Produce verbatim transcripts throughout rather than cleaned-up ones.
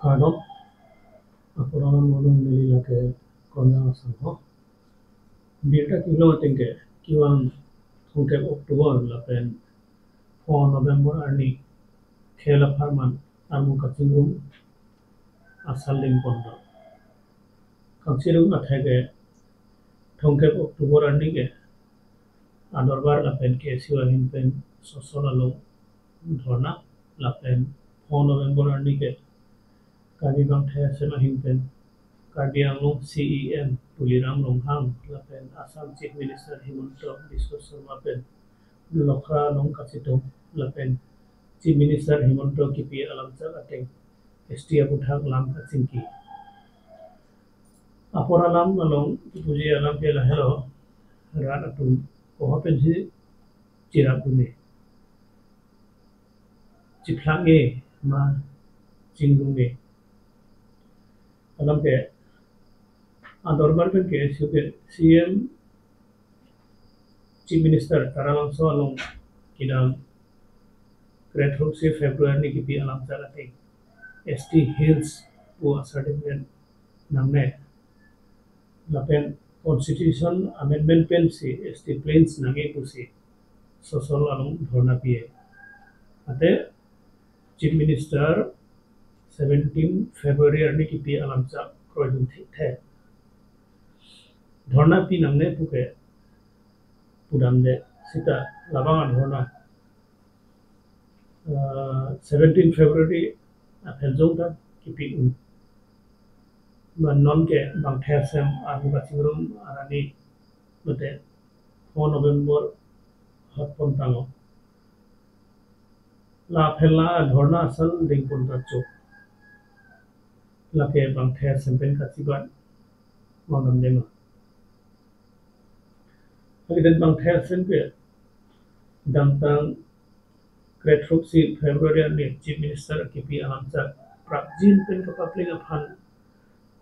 Kardom, apor alam malom neli lake Konjang Asangho. Birta kelong ateng ke kevang thomkep October lapen pho November arni khela pharman armu kachingrum asal dengpon do. Kangchirung athai ke thomkep October arni ke adorbar lapen K S U ahin pen Sosol along dhorna lapen pho November arni ke Karbi Bangthai Assam ahin pen Karbi Anglong C E M Tuliram Ronghang lapen Assam Chief Minister Himanta Biswa Sarma pen Lokra along kachitum lapen Chief Minister Himanta kipi alamchak ateng S T aphuthak lam kachingki. Apor alam along kipuji alam ke lahelo, rat atum koho pensi chirap dun-e, chiplang-e ma chingrung-e. Alam ke adorbar pen K S U ke C M Chief Minister Taralangso along kedam krethrok si February arni kipi alamchak ateng S T Hills pu a certificate nangne lapen Constitution Amendment pensi S T Plains nangji pusi Sosol along dhorna pi-e. Ate Chief Minister seventeen February arni kipi alamchak kroidun thekthe. Dhorna pi nangne puke pudamde sita labang adhorna, ah, seventeen February apheljong ta kipi un. Ma non ke Bangthai Assam armu kachingrum arni mate pho November hotpon tanglo. La aphel la adhorna asal dengpon ta chok. Lake Bangthai Assam pen kachibat vangdamde ma. Lake den Bangthai Assam ke damtang krethrok si February arni Chief Minister kipi alamchak prapjin pen kapapling aphan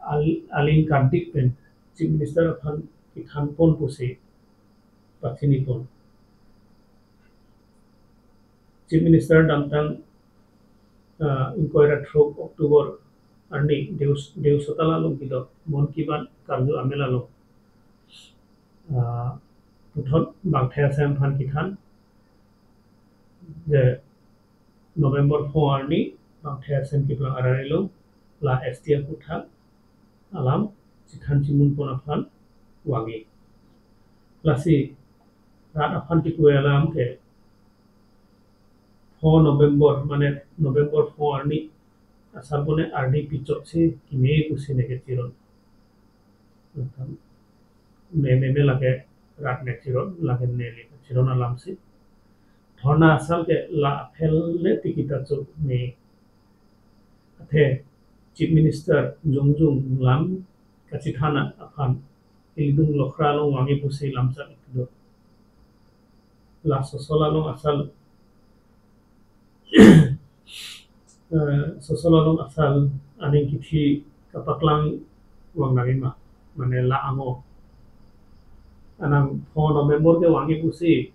al-, aling kardik pen Chief Minister aphan kethanpon pusi pachinipon. Chief Minister damtang, ah, ingkoi ra throk October arni Deus, Deusotala along kedo Mann Ki Baat karju amel along, ah, puthot Bangthai Assam aphan kethan je November pho arni Bangthai Assam keplang arari along la S T aphuthak alam chethan chimunpon aphan vangji. Lasi rat aphan kepu alam ke pho November, mane November pho arni asal bone ardi pichot si keme pusi ne kechiron. Meme me lake rat ne chiron, lake neli chiron alam si. Dhorna asal ke la aphel le tiki ta chok me. Athe Chief Minister jongjong lam kachethana aphan Ilidung Lokra along vangji pusi lamchak ikdo. La Sosol along asal, eh, Sosol along asal aning kithi kapaklang vang nangji ma, mane la ango. Anang pho November ke vangji pusi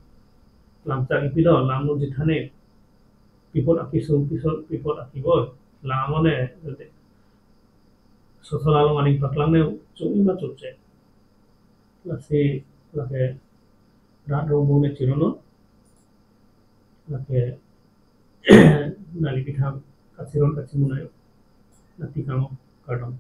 lamchak ipido, lam nu jithane, pipot akisung, pipot, pipot akibor, la ango ne, Sosol along aning paklang ne chok-i ma chokche. Lasi lake rat rongbong ne chironon. Lake neli kethang kachiron kachimun ayo. Nati kamo, kardom.